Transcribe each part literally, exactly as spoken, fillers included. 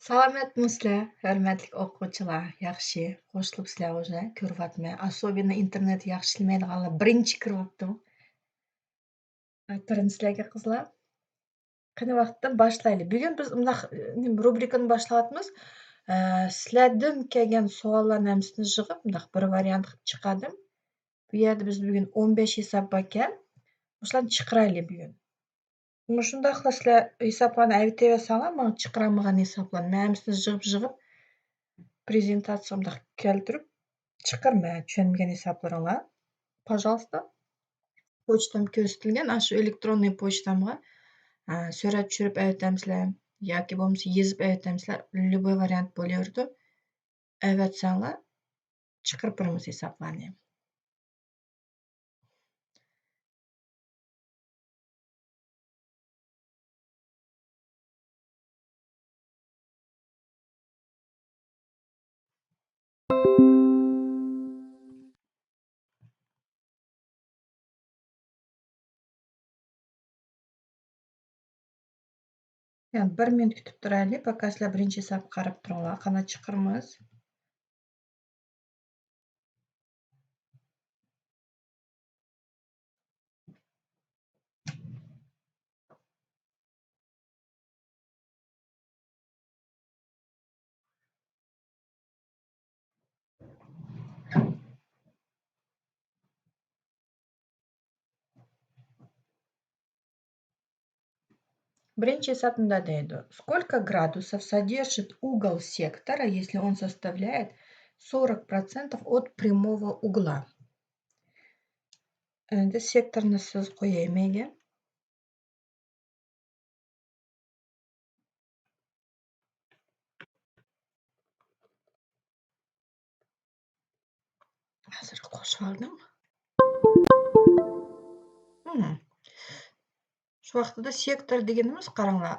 سالامەتمۇسىلەر، ھۆرمەتلىك ئوقۇغۇچىلار؟ ياخشى، قوشۇلۇپسىلەر ئۇژە، كۆرۈۋاتىمەن. ئاسوبىننى ئىنتېرنېت ياخشى ئىشلىمەيدىغانلار بىرىنچى كىرىۋاپتۇ. ئاپىرىن سىلەرگە، قىزلار. قېنى، ۋاقىتتىن باشلايلى. بۈگۈن بىز مۇنداق، نېمە، روبرىكىنى باشلاۋاتىمىز. ئە، سىلەردىن كەلگەن سوئاللارنى ھەممىسىنى يىغىپ، مۇنداق بىر ۋارىيانت قىلىپ چىقاردىم. بۇ يەردە بىز بۈگۈن ئون بەش ھېساب باركەن. مۇشۇلارنى چىقىرايلى بۈگۈن. مۇشۇنداقلا سىلەر ھېسابلارنى ئەۋېتىۋەرسەڭلار، ماڭا چىقىرالمىغان ھېسابلارنى مەن ھەممىسىنى يىغىپ، يىغىپ، پرېزېنتاتسىيەمدە كەلتۈرۈپ چىقىرىمەن چۈشەنمىگەن ھېسابلىرىڭلار. پاژالىستا. پوچتام كۆرسىتىلگەن، ئاشۇ ئېلېكتروننىي پوچتامغا، ئە، سۈرەت چۈشۈرۈپ ئەۋېتەمسىلەر ياكى بولمىسا يېزىپ ئەۋېتەمسىلەر، ليۇبوي ۋارىيانت بولۇۋېرىدۇ. ئەۋەتسەڭلار، چىقىرىپ بېرىمىز ھېسابلارنى. يەنى بىر مىنۇت كۈتۈپ تۇرايلى، پاكا سىلەر بىرىنچى ھېسابقا قاراپ تۇرۇڭلار، قانداق چىقىرىمىز. Birinci исәп мында deydi. Сколько градусов содержит угол сектора, если он составляет сорок процентов от прямого угла? Endi sektorni siz qo'yaymi? Hozir qo'shib oldim. Hmm. Shu vaqtida sektor deganimiz, qaranglar,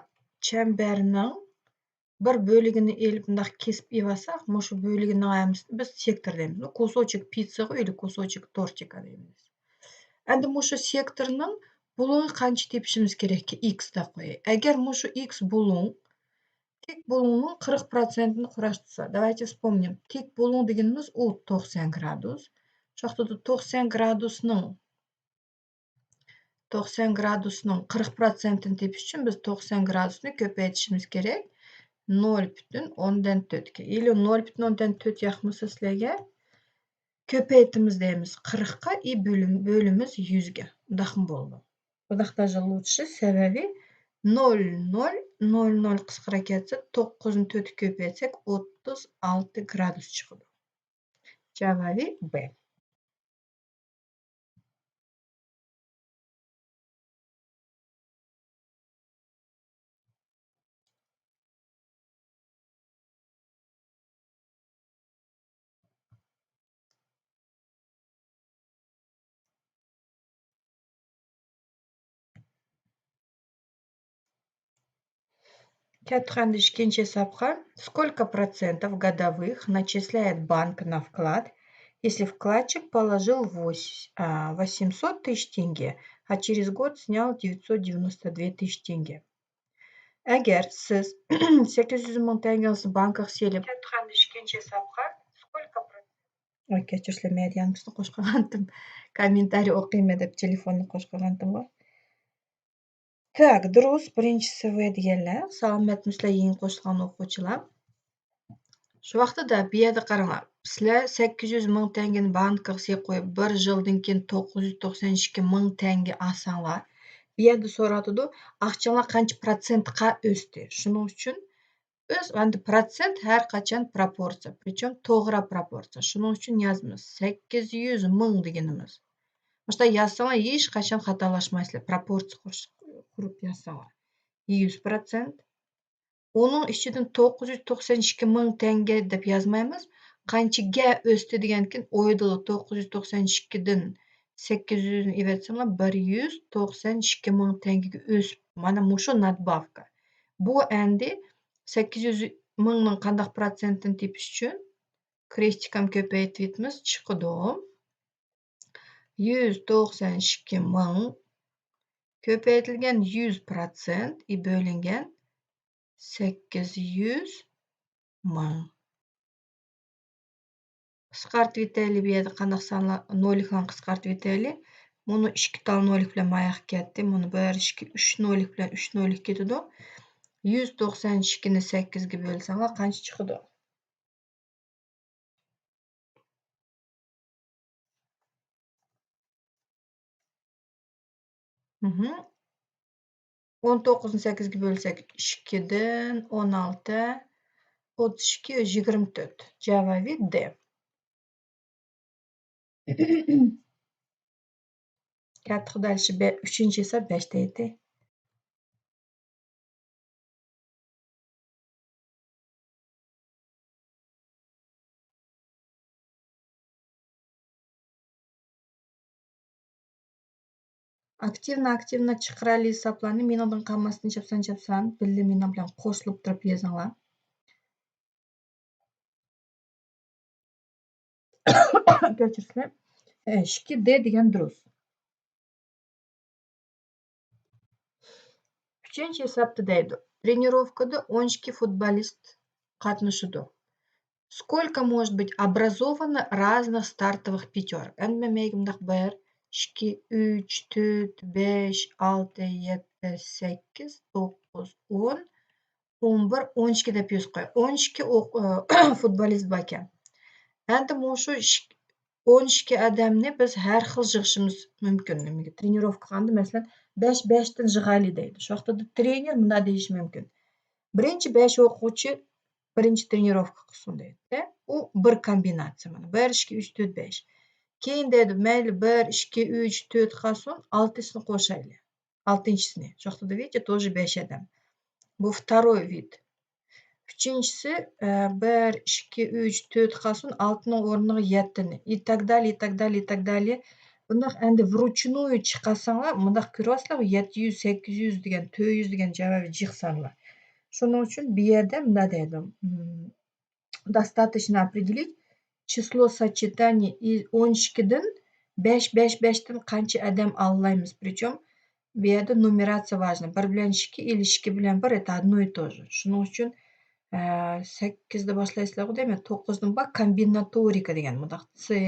chambarning bir bo'ligini elib, bundoq kesib evasak, mushu bo'ligini biz sektor deymiz. Кусочек пиццаga или кусочек тортика deymiz. Endi mushu sektorning bo'lug'i qancha tepishimiz kerakki, x deb qo'yay. Agar mushu x bo'ling, tek bo'lingning qirq protsentini qurashtirsa, давайте вспомним. Tek bo'ling deganimiz u to'qson gradus. Shu vaqtida to'qson gradusning, to'qson gradusning qirq protsentini tepish uchun biz to'qson gradusni ko'paytirishimiz kerak nol butun o'ndan to'rtga. Или nol butun o'ndan to'rt yoqmasa sizlarga, ko'paytimiz deymiz qirqqa и bo'lim, bo'limiz yuzga. Undaqmi bo'ldi? Undaq даже лучше, sababi nol, nol, nol, nol qisqara ketsa, to'qqizni to'rtga ko'paytsak, o'ttiz olti gradus chiqadi. Javobi B. Кеттік енді ikkinchi исәпке. Сколько процентов годовых начисляет банк на вклад, если вкладчик положил восемьсот тысяч тенге, а через год снял девятьсот девяносто две тысячи тенге? Agar siz sakkiz yuz ming tengangizni bankka سېلىپ, ئىككىنچى ھېسابقا. Voy, kechirsinler, medianımıznı qo'shqandim. Kommentariy o'qiyman deb telefonni qo'shqandim. Так, durust, birinchisi V deganlar. Salomatmisizlar, yangi qo'shilgan o'quvchilar? Shu vaqtida bu yerda qaranglar. Sizlar sakkiz yuz ming tengani bankka سېلىپ qo'yib, bir yildan keyin to'qqiz yuz to'qson ikki ming tenge olsanglar, bu yerda so'ratidi, aqchanglar qancha protsentqa o'sdi. Shuning uchun o'z, endi protsent har qachon proporsiya, причём to'g'ri proporsiya. Shuning uchun yozamiz sakkiz yuz ming deganimiz. Mana shunday yozsanglar, hech qachon xatolashmaysizlar. Proporsiya qurish, qurib yozsanglar. Yuz protsent. Uning ichidan to'qqiz yuz to'qson ikki ming tenge deb yozmaymiz. Qanchaga o'sdi degandan keyin, oyda to'qqiz yuz to'qson ikkidan sakkiz yuzni evatsanglar, bir yuz to'qson ikki ming tengege o'sib, mana mushu надбавка. Bu endi sakkiz yuz mingning qanday protsentini tepish uchun крестиком ko'paytiribmiz, chiqidi. Yuz to'qson ikki ming ko'paytirilgan yuz protsent и bo'lingan sakkiz yuz مىڭ. قىسقارتىۋېتەيلى، بۇ يەردە قانداق سانلار، نولىكلارنى قىسقارتىۋېتەيلى. مۇنۇ ئىككى تال نولىك بىلەن ماياق كەتتى. مۇنۇ بىر، ئىككى، ئۈچ نولىك بىلەن ئۈچ نولىك كېتىدۇ. يۈز توقسان ئىككىنى سەككىزگە بۆلسەڭلار قانچە چىقىدۇ؟ مھم. ئون توققۇزنى سەككىزگە بۆلسەك، ئىككىدىن، ئون ئالتە، ئوتتۇز ئىككى، يۈز يىگىرمە تۆت. جاۋابى دې. كەتتى خۇدايلىشى بە-، ئۈچىنچى ھېساب بەش دەيدۇ. ئاكتىۋنا، ئاكتىۋنا چىقىرايلى ھېسابلارنى، مېنىڭدىن قالماستىن چاپسان، چاپسان، بىللە مېنىڭ بىلەن قوشۇلۇپ تۇرۇپ يېزىڭلار. كەچۈرسىلەر. ئىككى دې دېگەن دۇرۇس. ئۈچىنچى ھېسابتا دەيدۇ، ترېنىروفكىدا ئون ئىككى فۇتبولىست قاتنىشىدۇ. Сколько может быть образовано разных стартовых пятёрок؟ ئەمدى مەن مەيگە مۇنداق بىر، ئىككى، ئۈچ، تۆت، بەش، ئالتە، يەتتە، سەككىز، توققۇز، ئون، ئون بىر، ئون ئىككى دەپ يېزىپ قوياي. ئون ئىككى ئوق-، فۇتبولىست باركەن. ئەمدى مۇشۇ ئىش-، ئون ئىككى ئادەمنى بىز ھەر خىل يىغىشىمىز مۇمكىن. نېمىگە؟ ترېنىروفكا قىلغاندا، مەسىلەن، بەش بەشتىن يىغايلى دەيدۇ. شۇ ۋاقىتتا ترېنېر مۇنداق دېيىشى مۇمكىن. بىرىنچى بەش ئوقۇغۇچى بىرىنچى ترېنىروفكا قىلسۇن دەيدۇ. ئۇ بىر كومبىناتسىيە، مانا، بىر، ئىككى، ئۈچ، تۆت، بەش. كېيىن دەيدۇ، مەيلى، بىر، ئىككى، ئۈچ، تۆت قالسۇن، ئالتىسىنى قوشايلى. ئالتىنچىسىنى. شۇ ۋاقىتتا، видите, тоже بەش ئادەم. بۇ второй вид. ئۈچىنچىسى، ئە، بىر، ئىككى، ئۈچ، تۆت قالسۇن، ئالتىنىڭ ئورنىغا يەتتىنى. И так далее, и так далее, и так далее. بۇنداق ئەمدى вручную چىقارساڭلار، مۇنداق كۆرۈۋاتىسىلەر، يەتتە يۈز، سەككىز يۈز دېگەن، تۆت يۈز دېگەن جاۋابى جىق سانلار. شۇنىڭ ئۈچۈن بۇ يەردە مۇنداق دەيدۇ. مم، достаточно определить число сочетаний из ئون ئىككىدىن بەش، بەش، بەشتىن قانچە ئادەم ئالالايمىز؟ Причём بۇ يەردە نۇمېراتسىيە ۋاژنى. بىر بىلەن ئىككى ئىلى ئىككى بىلەن بىر، это одно и то же. شۇنىڭ ئۈچۈن، ئە، سەككىزدە باشلايسىلەرغۇ دەيمەن، توققۇزدىن بار كومبىناتورىكا دېگەن مۇنداق. سى،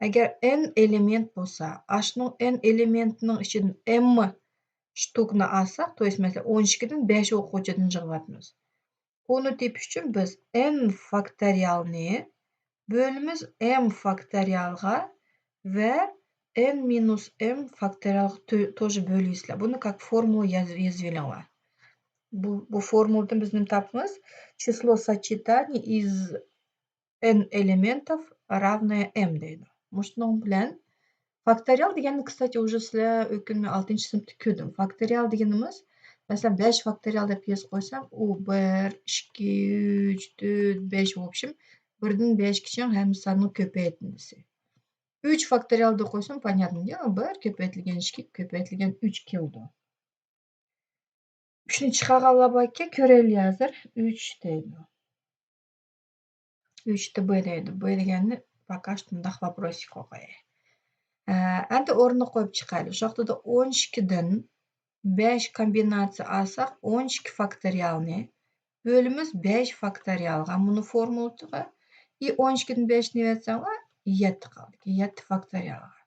ئەگەر ئېن ئېلېمېنت بولسا، ئاشۇنىڭ ئېن ئېلېمېنتىنىڭ ئىچىدىن ئېم شتۇكىنى ئالساق، то есть، مەسىلەن، ئون ئىككىدىن بەش ئوقۇغۇچىدىن يىغىۋاتىمىز. ئۇنى تېپىش ئۈچۈن بىز ئېن فاكتورىيالنى بۆلىمىز ئېم فاكتورىيالغا ۋە ئېن مىنۇس ئېم فاكتورىيالغا تۆ-، тоже بۆلىسىلەر. بۇنى как فورمۇلا ياز-، يېزىۋېلىڭلار. بۇ، بۇ فورمۇلىدىن بىز نېمە تاپىمىز؟ چىسلو سочетаний из эн элементов равное м دەيدۇ. مۇشۇنىڭ بىلەن فاكتورىيال دېگەننى، كىستاتى، ئۇژې سىلەر ئۆتكەن ئالتىنچى سىنىپتا كۆردۈم. فاكتورىيال دېگىنىمىز، مەسىلەن، بەش فاكتورىيال دەپ يېزىپ قويسام، ئۇ بىر، ئىككى، ئۈچ، تۆت، بەش، в общем، بىردىن بەشكىچە ھەممە ساننىڭ كۆپەيتمىسى. ئۈچ فاكتورىيال دەپ قويسام، понятно دېگەن، بىر كۆپەيتىلگەن ئىككى كۆپەيتىلگەن ئۈچ كېلىدۇ. ئۈچنى چىقارغانلار باركەن، كۆرەيلى ھازىر. ئۈچ دەيدۇ. ئۈچ دە ب دەيدۇ. ب دېگەننى пока что مۇنداق ۋاپروسىك قويغاي. ئە، ئەمدى ئورنىغا قويۇپ چىقايلى. شۇ ۋاقتىدا ئون ئىككىدىن بەش كومبىناتسىيە ئالساق، ئون ئىككى فاكتورىيالنى بۆلىمىز بەش فاكتورىيالغا، مۇنۇ فورمۇلىسىغا. ئى ئون ئىككىدىن بەشنى ئەۋەتسەڭلار، يەتتە قالدى. يەتتە فاكتورىيالغا.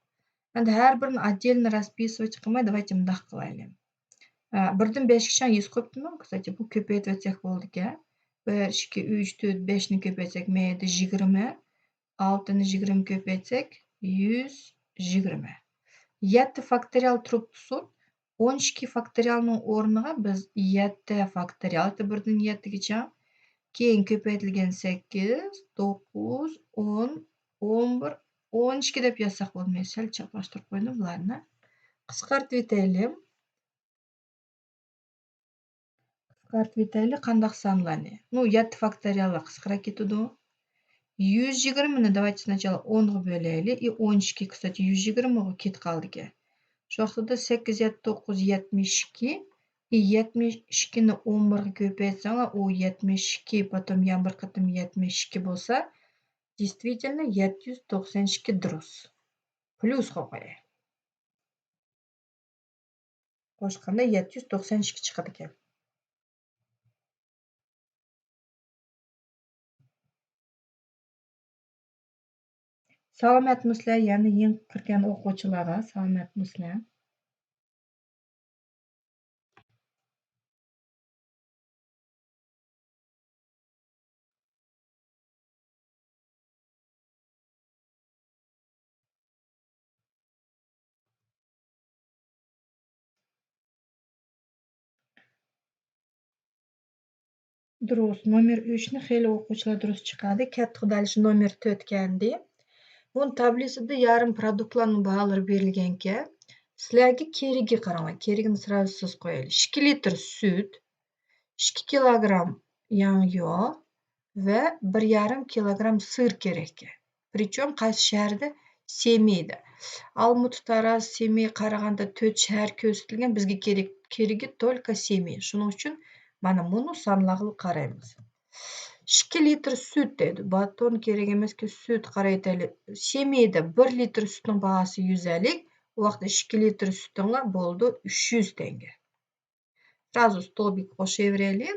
ئەمدى ھەر بىرىنى отдельно расписывать قىلماي، давайте مۇنداق قىلايلى. ئە، بىردىن بەشكىچە يېزىپ قويۇپتىمەن، كىساچە بۇ كۆپەيتىۋەتسەك بولىدىكەن. بىر، ئىككى، ئۈچ، تۆت، بەشنى كۆپەيتسەك، مەيدە يىگىرمە، ئالتىنى يىگىرمە كۆپەيتسەك، يۈز يىگىرمە. يەتتە فاكتورىيال تۇرۇپ تۇرسۇن، ئون ئىككى فاكتورىيالنىڭ ئورنىغا بىز يەتتە فاكتورىيال، بىردىن يەتتىگىچە، كېيىن كۆپەيتىلگەن سەككىز، توققۇز، ئون، ئون بىر، ئون ئىككى دەپ يازساق بولمايدۇ. سەل چاپلاشتۇرۇپ قويدۇم بۇلارنى. قىسقارتىۋېتەيلى. قىسقارتىۋېتەيلى قانداق سانلارنى. نۇ يەتتە فاكتورىياللار قىسقىراق كېتىدۇ. يۈز يىگىرمىنى давайте سначала ئونغا بۆلەيلى. ئى ئون ئىككى، كىساچە يۈز يىگىرمىغا كېتىپ قالدىكەن. شۇ ۋاقىتتا سەككىز يەتتە توققۇز يەتمىش ئىككى. ئى يەتمىش ئىككىنى ئون بىرگە كۆپەيتسەڭلار، ئۇ يەتمىش ئىككى، потом يەنە بىر قېتىم يەتمىش ئىككى بولسا، действительно يەتتە يۈز توقسان ئىككى دۇرۇس. پليۇس قويغاي. قوشقاندا يەتتە يۈز توقسان ئىككى چىقىدىكەن. سالامەتمۇسىلەر؟ يەنە يېڭى كىرگەن ئوقۇغۇچىلارغا سالامەتمۇسىلەر؟ دۇرۇس، نومېر ئۈچنى خېلى ئوقۇغۇچىلار دۇرۇس چىقاردى. كەتتۇق دەل شۇ نومېر تۆتكە ئەمدى. بۇنىڭ تابلىسىدا يارىم پرودۇكتلارنىڭ باھالىرى بېرىلگەنكەن. سىلەرگە كېرىكىگە قاراڭلار. كېرىكىنى سرازۇ سىزىپ قويايلى. ئىككى لىتىر سۈت، ئىككى كىلوگرام ياڭيۇ ۋە بىر يارىم كىلوگرام سىر كېرەككەن. پرىچوم قايسى شەھەردە؟ سېمىيدا. ئالمۇتا، تارازا، سېمىيگە قارىغاندا تۆت شەھەر كۆرسىتىلگەن، بىزگە كېرەك، كېرىكى تولكا سېمىي. شۇنىڭ ئۈچۈن مانا مۇنۇ سانلارغا قارايمىز. ئىككى لىتىر سۈت دەيدۇ. باتون كېرەك ئەمەسكەن، سۈت قارايتەيلى. سېمىيدا بىر لىتىر سۈتنىڭ باھاسى يۈز ئەللىك، ئۇ ۋاقىتتا ئىككى لىتىر سۈتۈڭلار بولىدۇ ئۈچ يۈز تەڭگە. سرازۇ ستولبىك قوشۇۋېرەيلى.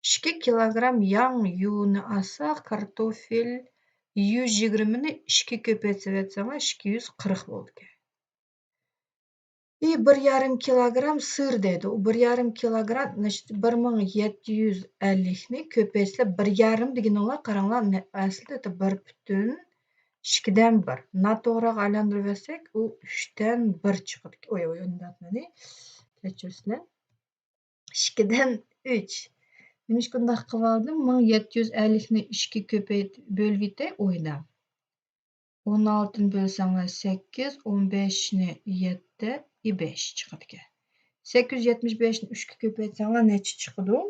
ئىككى كىلوگرام ياڭيۇنى ئالساق، كارتوفېل يۈز يىگىرمىنى ئىككىگە كۆپەيتسەڭلار، ئىككى يۈز قىرىق بولىدىكەن. ئى، بىر يارىم كىلوگرام سىر دەيدۇ. ئۇ بىر يارىم كىلوگرام، значит، بىر مىڭ يەتتە يۈز ئەللىكنى كۆپەيتسە، بىر يارىم دېگىنىڭلار، قاراڭلار، نە-، ئەسلىدە بىر پۈتۈن ئىككىدىن بىر. ناتوغراغا ئايلاندۇرۇۋەتسەك، ئۇ ئۈچتىن بىر چىقىدىكەن. ئوي، ئوي، ئۇنداق نېمە؟ كەچۈرسىلەر. ئىككىدىن ئۈچ. نېمىشقا ئۇنداق قىلىۋالدىم؟ مىڭ يەتتە يۈز ئەللىكنى ئۈچكە كۆپەيتىپ بۆلۈۋېتەي، ئويدا. ئون ئالتىنى بۆلسەڭلار سەككىز، ئون بەشنى يەتتە، ئى، بەش چىقىدىكەن. سەككىز يۈز يەتمىش بەشنى ئۈچكە كۆپەيتسەڭلار نەچچە چىقىدۇ؟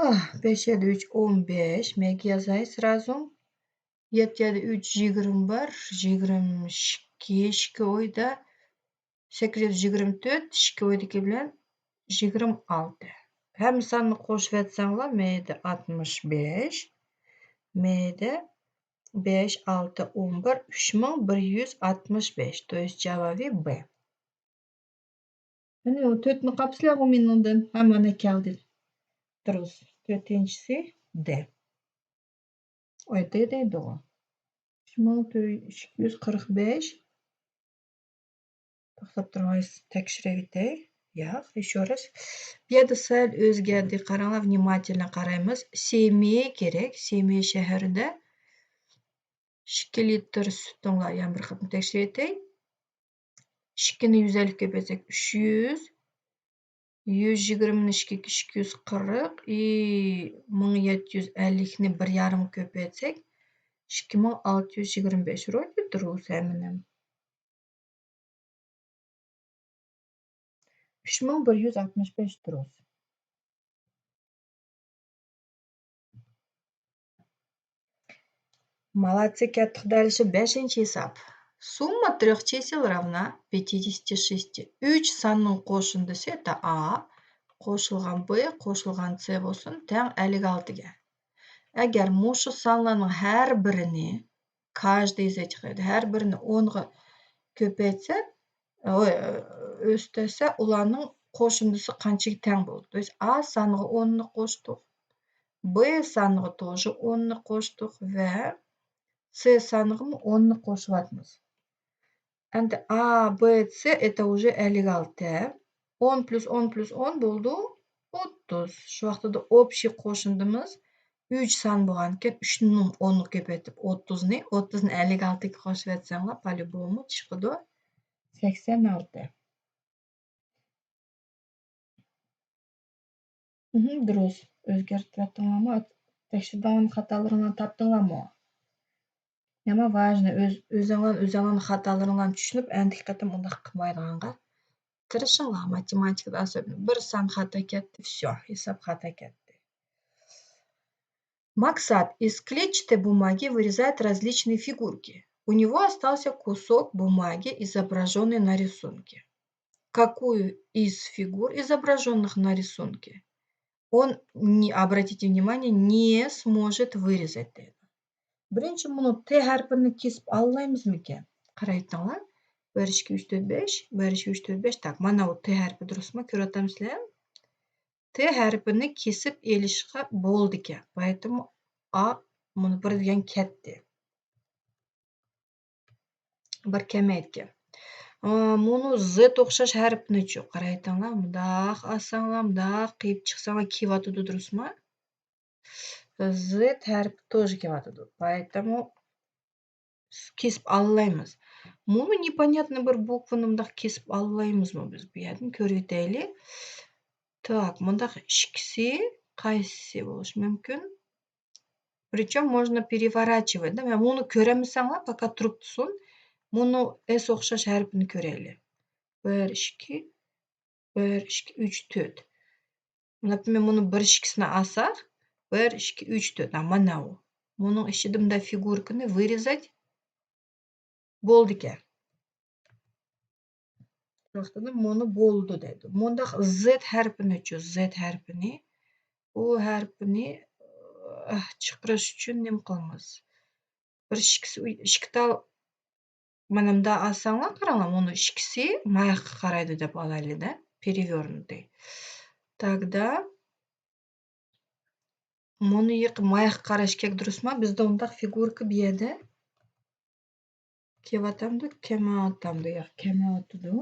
ئاھ، بەش يەردە ئۈچ، ئون بەش. مەيگە يازاي سرازۇ. يەتتە يەردە ئۈچ، يىگىرمە بىر، يىگىرمە ئىككى، ئىككى ئويدا. سەككىز يۈز يىگىرمە تۆت، ئىككى ئويدىكى بىلەن يىگىرمە ئالتە. ھەممە ساننى قوشۇۋەتسەڭلار، مەيدە ئاتمىش بەش، مەيدە بەش، ئالتە، ئون بىر، ئۈچ مىڭ بىر يۈز ئاتمىش بەش. То есть جاۋابى ب. مانا ئۇ تۆتنى قاپسىلەرغۇ مېنىڭدىن. ھە، مانا كەلدى. دۇرۇس. تۆتىنچىسى د. ئوي، د دەيدىغۇ. ئۈچ مىڭ ئىككى يۈز قىرىق بەش. توختاپ تۇرۇڭ، تەكشۈرۈۋېتەي. ياق، ещё раз. بۇ يەردە سەل ئۆزگەردى. قاراڭلار، ۋنىماتېلنو قارايمىز. سېمىي كېرەك. سېمىي شەھىرىدە ئىككى لىتىر سۈتۈڭلار، يەنە بىر قېتىم تەكشۈرۈۋېتەي. ئىككىنى يۈز ئەللىككە كۆپەيتسەك، ئۈچ يۈز. يۈز يىگىرمىنى ئىككىگە، ئىككى يۈز قىرىق. ئى، مىڭ يەتتە يۈز ئەللىكنى بىر يارىمغا كۆپەيتسەك، ئىككى مىڭ ئالتە يۈز يىگىرمە بەش. روبىت روس ھەممىنىڭ. ئۈچ مىڭ بىر يۈز ئاتمىش بەش دۇرۇس. مالادسى، كەتتۇق دەل شۇ بەشىنچى ھېساب. سۇمما تريۆخ چисел равна пятидесяти шести. ئۈچ ساننىڭ قوشۇندىسى، это А، قوشۇلغان Б، قوشۇلغان С بولسۇن، تەڭ ئەللىك ئالتىگە. ئەگەر مۇشۇ سانلارنىڭ ھەر بىرىنى، каждый из этих، ھەر بىرىنى ئونغا كۆپەيتسە، ئۆستۈرسە، ئۇلارنىڭ قوشۇندىسى قانچىگە تەڭ بولىدۇ؟ То есть، А سانىغا ئوننى قوشتۇق، Б سانىغا тоже ئوننى قوشتۇق ۋە С سانىغىمۇ ئوننى قوشۇۋاتىمىز. ئەمدى A، B، C، это уже ئەللىك ئالتە. ئون پلۇس ئون پلۇس ئون بولىدۇ ئوتتۇز. شۇ ۋاقتىدا общий قوشۇندىمىز ئۈچ سان بولغانىكەن، ئۈچنى ئونغا كۆپەيتىپ ئوتتۇزنى، ئوتتۇزنى ئەللىك ئالتىگە قوشۇۋەتسەڭلار، по-любому چىقىدۇ سەكسەن ئالتە. مهم، دۇرۇس. ئۆزگەرتىۋەتتىڭلارمۇ؟ تەكشۈردۈڭلارمۇ؟ خاتالىرىڭلارنى تاپتىڭلارمۇ؟ نېمە важно، ئۆز-، ئۆزۈڭلار، ئۆزۈڭلارنىڭ خاتالىرىڭلارنى چۈشىنىپ، ئەندىكى قېتىم ئۇنداق قىلمايدىغانغا تىرىشىڭلار. ماتېماتىكىدا ئاساسەن بىر سان خاتا كەتتى، всё، ھېساب خاتا كەتتى. Максат из клетчатой бумаги вырезает различные фигурки. У него остался кусок бумаги, изображённый на рисунке. Какую из фигур, изображённых на рисунке, он, не, обратите внимание, не сможет вырезать, دەيدۇ. بىرىنچى، مۇنۇ Т ھەرپىنى كېسىپ ئالالايمىزمىكىن؟ قارايتىڭلار. بىر، ئىككى، ئۈچ، تۆت، بەش، بىر، ئىككى، ئۈچ، تۆت، بەش. Так، مانا بۇ Т ھەرپى دۇرۇسمۇ، كۆرۈۋاتامسىلەر؟ Т ھەرپىنى كېسىپ ئېلىشقا بولىدىكەن. Поэтому А مۇنۇ بىر دېگەن كەتتى. بىر كەمەيتكەن. ئا، مۇنۇ زېت ئوخشاش ھەرپنىچۇ؟ قارايتىڭلار، مۇنداق ئالساڭلار، مۇنداق قىيىپ چىقساڭلار كېلىۋاتىدۇ، دۇرۇسمۇ؟ زېت ھەرپى توژې كېلىۋاتىدۇ. پوئېتامۇ كېسىپ ئالالايمىز. مۇنۇ نېپونياتنى بىر بۇكۋىنى مۇنداق كېسىپ ئالالايمىزمۇ بىز؟ بۇ يەردىن كۆرۈۋېتەيلى. تاك، مۇنداق ئىككىسى قايسىسى بولۇشى مۇمكىن؟ Причём можно переворачивать. مۇنۇ كۆرەلمىسەڭلار، پاكا تۇرۇپ تۇرسۇن. مۇنۇ ئېس ئوخشاش ھەرپىنى كۆرەيلى. بىر، ئىككى، بىر، ئىككى، ئۈچ، تۆت. نەپىمە مۇنۇ بىر ئىككىسىنى ئالساق، بىر، ئىككى، ئۈچ، تۆت. ھە، مانا ئۇ. مۇنىڭ ئىچىدە مۇنداق فىگۇركىنى вырезать بولىدىكەن. شۇ ۋاقتىدا مۇنى بولدى دەيدۇ. مۇنداق زېت ھەرپىنىچۇ، زېت ھەرپىنى، ئۇ ھەرپىنى، ئاھ، چىقىرىش ئۈچۈن نېمە قىلىمىز؟ بىر ئىككىسى، ئىككى تال مانا مۇنداق ئالساڭلار، قاراڭلار، مۇنۇ ئىككىسى ماياققا قارايدۇ دەپ ئالايلى-دە، перевёрнутый. تاگدا مۇنى يېقى ماياققا قاراش كېرەك، دۇرۇسمۇ؟ بىزدە ئۇنداق فىگۇركا بۇ يەردە كېلىۋاتامدۇ، كەمەۋاتامدۇ؟ ياق، كەمەۋاتىدۇ.